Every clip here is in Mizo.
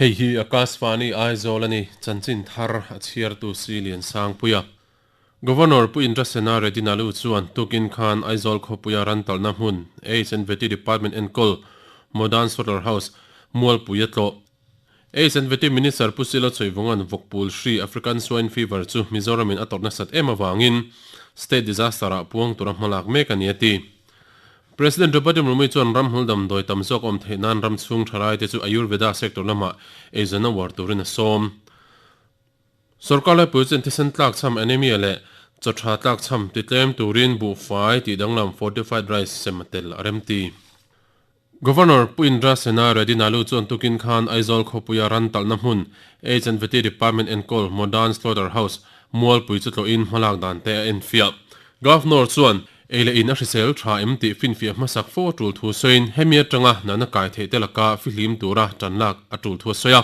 Hei hi Akashvani Aizawl a ni, chanchin thar a chhiartu Si Liansangpuia. Governor Pu Indrasena Reddy Nalu chuan tukin khan Aizawl khawpuia ran talhna hmun H&Vety Department enkawl Modern Slaughter House Mualpui a tlawh. H&Vety Minister Pu Silo Chawivunga'n vawkpul hri African Swine Fever chu Mizoramin a tawrh nasat em avangin State Disaster ah puang tura hmalak mek a ni a ti. President Draupadi Murmu chuan ramhmul damdawi tam zawk awm theih nan ram chhung thalaite chu Ayurveda sector lamah eizawnna uar turin a sawm. Sorkar laipui chuan thisen tlakchham anemia leh chaw tha tlakchham ti tlem turin buhfai tih danglam fortified rice sem a tel a remti. Governor Pu Indra Sena Reddy Nalu chuan tukin khan Aizawl khawpuia ran talhna hmun Age and Vety Department enkawl Modern Slaughter House Mualpui chu tlawhin hmalak dan te a enfiah. Governor chuan ei leh in a hrisel tha em tih finfiah hmasak fo a tul thu sawiin hemi atanga natna kai theih te laka fihlim tura tanlak a tul thu a sawi a.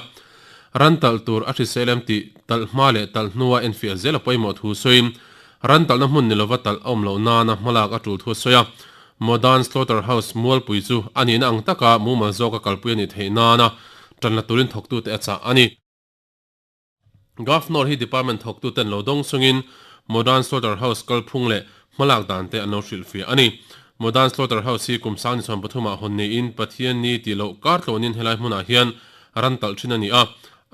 Ran talh tur a hrisel em tih talh hma leh talh hnua enfiah zel a pawimawh thu sawiin ran talhna hmun ni lova talh a awm loh nana hmalak a tul thu a sawi a. Modern Slaughter House Mualpui chu a nihna ang taka mumal zawka kalpui a nih theih nana tan la turin thawktute a chah a ni. Governor hi department thawktuten lo dawng chungin Modern Slaughter House kalphung leh hmalak dan te an lo hrilhfiah a ni. Modern Slaughter House hi kum 2023 ah hawn niin Pathian ni tih loh kar tlawnin helai hmunah hian ran talh thin a ni a,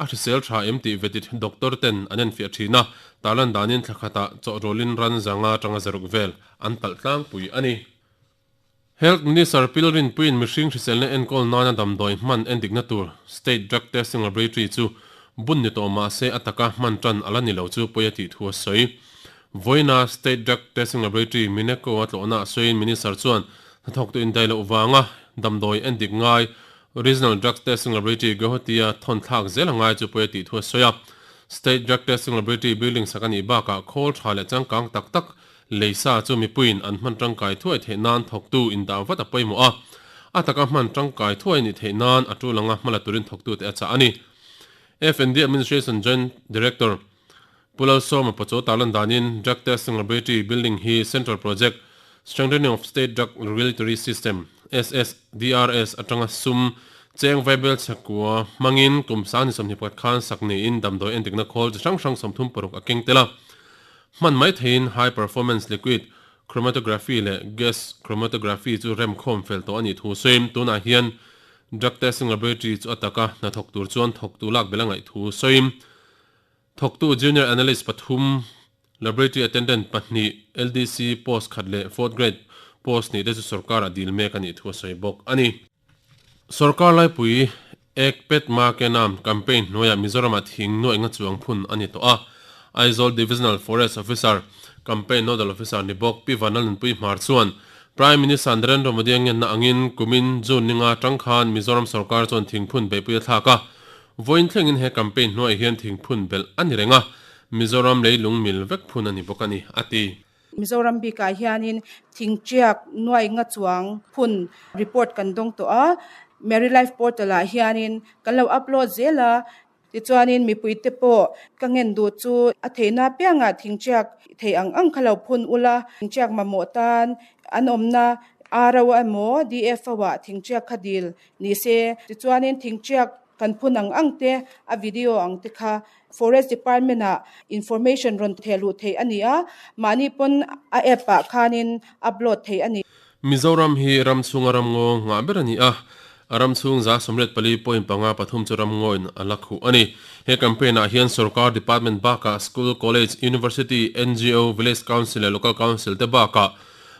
a hrisel tha em tih vetit doctor ten an enfiah thin a, tarlan danin thla khatah chawhrawlin ran zanga tanga zaruk vel an talh tlangpui a ni. Health Minister Pil Rinpuiin mihring hriselna enkawl nana damdawi hman endikna tur State Drug Testing Laboratory chu bun ni tawh mah se a taka hman tan a la ni lo chu pawi a tih thu a sawi. Vawiina State Drug Testing Laboratory Mineco a tlawhna a sawiin Minister chuan hnathawktu indai loh vanga damdawi endik ngai Regional Drug Testing Laboratory Guwahati-a thawn thlak zel a ngai chu pawi a tih thu a sawi a. State Drug Testing Laboratory building sak a nih bakah khawl tha leh changkang tak tak Leisa chu mipuiin an hman tangkai thuai theih nan thawktu indah vat a pawimawh a, a taka hman tangkai thuai nih theih nan a tul anga hmala turin thawktute a chah a ni. F&D Administration Joint Director Pu Lalsawma Pachaw tarlan danin Drug Testing Laboratory building hi Central Project Strengthening of State Drug Regulatory System, SSDRS, atanga sum cheng vaibel chhekua hmangin kum 2021 khan sak niin damdawi entikna khawl chi hrang hrang 36 a keng tel a. Hman mai theiin High Performance Liquid Chromatography leh Gas Chromatography chu rem khawm fel tawh a nih thu sawiin tunah hian Drug Testing Laboratory chu a taka hna thawk tur chuan thawktu lak bel a ngaih thu sawiin thawktu Junior Analyst pathum, Laboratory Attendant pahnih, LDC post khat leh Fourth Grade post hnih te chu sorkar ah dil mek a nih thu a sawi bawk a ni. Sorkar laipui Ek Pet Ma Ke Naam campaign hnuaiah Mizoramah thing nuaih nga chuang phun a ni tawh a. Aizawl Divisional Forest Officer, Campaign Nodal Officer ni bawk Pi Vanlalnunpui Hmar chuan Prime Minister Narendra Modi a ngenna angin kumin June ninga tang khan Mizoram sorkar chuan thingphun beihpui a thlak a. Vawiin thlengin he campaign hnuaiah hian thingphun belh a ni reng a, Mizoram leilung mil vek phun a ni bawk a ni, a ti. Mizoram bikah hianin thingṭiak nuai nga chuang phun report kan dawng tawh a, Merry Life Portal ah hianin kan lo upload zel a, tichuanin mipuite pawh ka ngen duh chu a theihna apiangah thingṭiak thei ang ang kha lo phun ula, thingṭiak mamawh tan an awmna RO emaw DFO ah thingṭiak kha dil ni se, tichuanin thingṭiak Kan phun ang ang te, a video ang te kha Forest Department ah information rawn theh luh theih a ni a, mahni pawn a app ah khanin upload theih a ni. Mizoram hi ram chhunga ramngaw ngah ber a ni a, a ram chhung 94.53 chu ramngawin a la khuh a ni. He campaign ah hian sorkar department bakah school, college, university, ngo, village council leh local council te bakah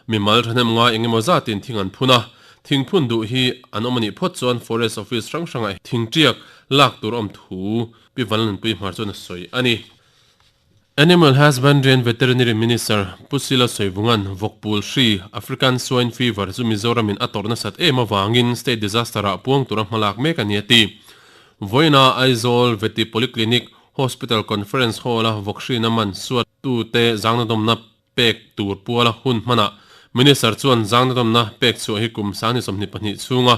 mimal thahnem ngai engemaw zatin thing an phun a. Thingphun duh hi an awm a nih phawt chuan Forest Office hrang hrangah thingtiak lak tur awm thu Pi Vanlalnunpui Hmar chuan a sawi a ni. Animal Husbandry and Veterinary Minister Pu Sila Sawivunga'n Vawkpul hri, African Swine Fever, chu Mizoramin a tawrh nasat em avangin State Disaster ah puang tura hmalak mek a ni a ti. Vawiina Aizawl Veti Polyclinic Hospital Conference Hall-a vawk hrina man suattute zangnadawmna pek tur puala hun hmanah Minister chuan zangnadawmna pek chhuah hi kum 2022 chhunga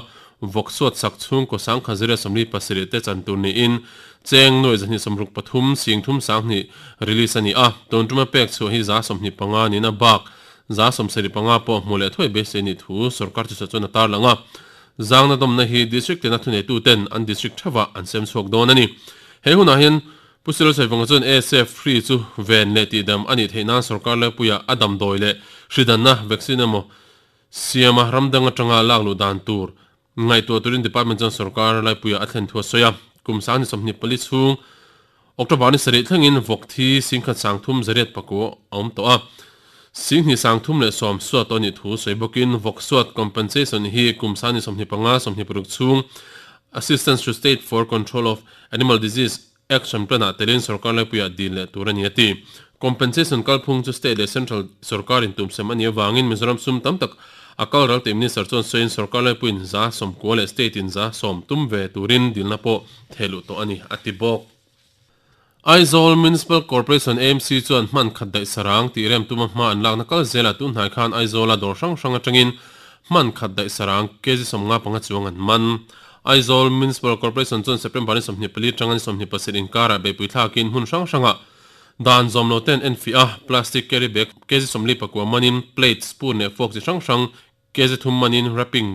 vawk suat sak chhungkaw 1037 te chan tur niin cheng nuai 263 sing thum sanghnih release a ni a, tun tuma pek chhuah hi 25 niin a bak 75 pawh hmu leh thuai beisei nih thu sorkar chu chuan a tarlang a. Zangna dawmna hi District tina thuneituten an District theuhah an sem chhuak dawn a ni. He hunah hian Pu Silosai-Vanga chuan ASF hri chu ven leh tihdam a nih theih nan sorkar laipuiah a damdawi leh hri danna vaccine emaw siama ram dang atanga lak luh dan tur ngaihtuah turin department chuan sorkar laipuiah a thlen thu a sawi a. Kum 24 chhung October ni sarih thlengin vawk thi singkhat sangthum zariat pakua a awm tawh a. Singhnih sangthum leh sawm suat tawh a nih thu sawi bawkin vawk suat compensation hi kum 25 26 chhung Assistance to State for Control of Animal Disease Action Plan ah telin sorkar laipuiah dil leh tur a ni a ti. Compensation kalphung chu state leh central sorkarin tumsem a nih avangin Mizoram sum tam tak a kal ral tih Minister chuan sawiin sorkar laipuiin 90% leh state in 10% tum ve turin dilna pawh thehluh tawh a ni a ti bawk. Aizawl Municipal Corporation, AMC, chuan hman khat daih sarang tih rem tuma hma an lakna kal zelah tun hnai khan Aizawla dawr hrang hrang atangin hman khat daih sarang kg 55 chuang an man. Aizawl Municipal Corporation chuan September ni 24 atanga ni 27 inkarah beihpui thlakin hmun hrang hrangah dan zawm lo ten enfiah a, plastic carry bag kg 49 manin plate, spoon leh fork chi hrang hrang kg 3 manin wrapping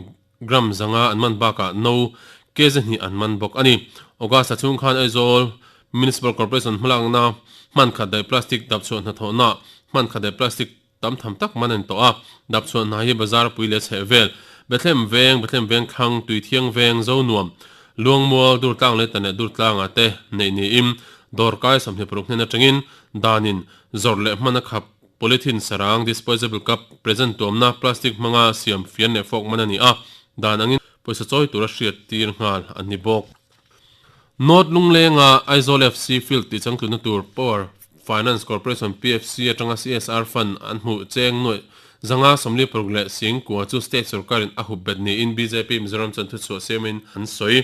gram 500 an man bakah no kg 2 an man bawk a ni. August thla chhung khan Aizawl Municipal Corporation hmalakna hman khat daih plastic dapchhuah hnathawhna hman khat daih plastic tam tham tak man a ni tawh a, dapchhuah hna hi bazar pui leh chheh vel, Bethlehem veng, Bethlehem veng thlang, Tuithiang veng, Zonuam, Luangmual, Durtlang leh Taneh Durtlanga te neih niin dawrkai 26 hnen atangin danin zawrh leh hman a khap polythene sarang, disposable cup, present tuamna, plastic hmanga siam fian leh fork man a ni a, dan angin pawisa chawi tura hriat tir nghal a ni bawk. North Lunglenga Aizawl FC field tih changtlunna tur Power Finance Corporation, PFC, atanga CSR fund an hmuh cheng nuaih 546 leh sing kua chu state sorkarin a hup bet niin bjp Mizoram chuan thuchhuah siamin an sawi.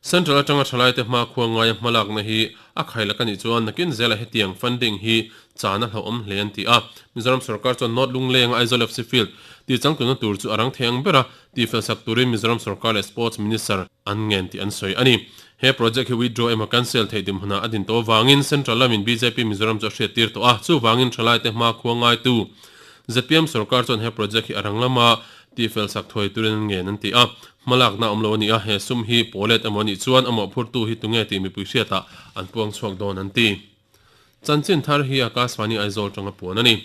Central atanga thalaite hmakhua ngaia hmalakna hi a khailak a nih chuan nakin zela hetiang funding hi chan a hlauhawm hle an ti a. Mizoram sorkar chuan North Lunglenga Aizawl FC field tih changtlunna tur chu a rang thei ang ber a, tihfelsak turin Mizoram sorkar leh Sports Minister an ngen tih an sawi a ni. He project hi withdraw emaw cancel theih dinhmunah a din tawh avangin Central lamin bjp Mizoram chu a hriattir tawh a, chuvangin thalaite hmakhua ngaitu zpm sorkar chuan he project hi a rang lama tihfelsak thuai turin an ngen an ti a. Hmalakna awm lo a ni a, he sum hi pawlet emaw a nih chuan a mawhphurtu hi tunge tih mipui hriatah an puang chhuak dawn an ti. Chanchin thar hi Akashvani Aizawl tanga puan a ni.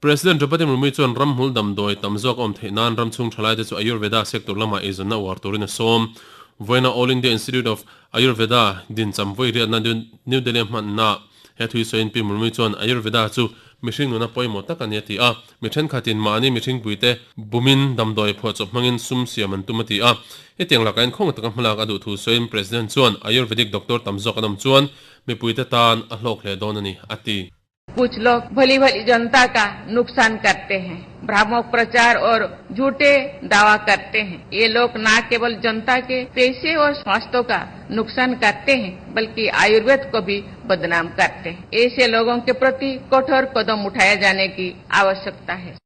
President Draupadi Murmu chuan ramhmul damdawi tam zawk a awm theih nan ram chhung thalaite chu Ayurveda sector lamah eizawnna uar turin a sawm. Vawiina All India Institute of Ayurveda dincham vawi riatna New Delhi a hmanna he thui sawiin Pi Murmu chuan Ayurveda chu mihring nuna pawimawh tak a ni a ti a. Mi thenkhatin mahni mihringpuite bumin damdawi phuahchawp hmangin sum siam an tum a ti a. Hetiang lakah hian khawng taka hmalak a duh thu sawiin President chuan Ayurvedic doctor tam zawk an awm chuan mipuite tan a hlawk hle dawn a ni a ti. कुछ लोग भली भली जनता का नुकसान करते हैं भ्रामक प्रचार और झूठे दावा करते हैं ये लोग न केवल जनता के पैसे और स्वास्थ्य का नुकसान करते हैं बल्कि आयुर्वेद को भी बदनाम करते हैं ऐसे लोगों के प्रति कठोर कदम उठाए जाने की आवश्यकता है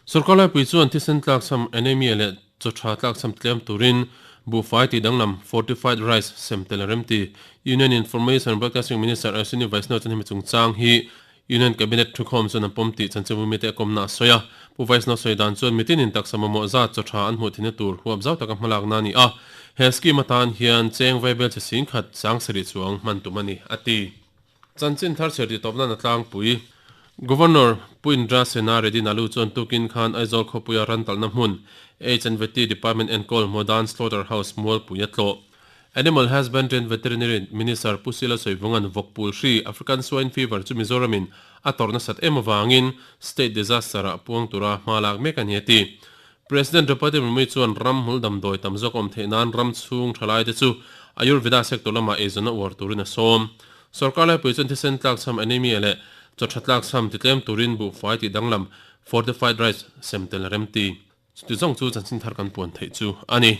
Sorkar laipui chuan thisen tlakchham anemia leh chaw tha tlakchham tlem turin buhfai tih danglam fortified rice sem tel a remti. Union Information and Broadcasting Minister Ashwini Vaishnaw chuan hemi chungchang hi Union Cabinet thukhawm chuan an pawm tih chanchinbu mite a kawmna a sawi a. Pu Vaishnaw sawi dan chuan mitin in taksa mamawh zat chaw tha an hmuh theihna tur huap zau taka hmalakna a ni a. He scheme atan hian cheng vaibel che singkhat sang sarih chuang hman tum a ni, a ti. Chanchin thar chhiar tih tawp nan a tlangpui. Governor Pu Indra Sena Reddy Nalu chuan tukin khan Aizawl khawpuia ran talhna hmun H&VT Department enkawl Modern Slaughter House Mualpui a tlawh. Animal Husbandry and Veterinary Minister Pu Sila Sawivunga'n vawkpul hri African Swine Fever chu Mizoramin a tawrh nasat em avangin State Disaster ah puang tura hma lak mek a ni a ti. President Draupadi Murmu chuan ram hmul damdawi tam zawk awm theih nan ram chhung thalaite chu Ayurveda sector lamah eizawnna uar turin a sawm. Sorkar laipui chuan thisen tlakchham anemia leh chaw tha tlakchham ti tlem turin buhfai tih danglam fortified rice sem tel a remti. Chuti zawng chu chanchin thar kan puan theih chu a ni.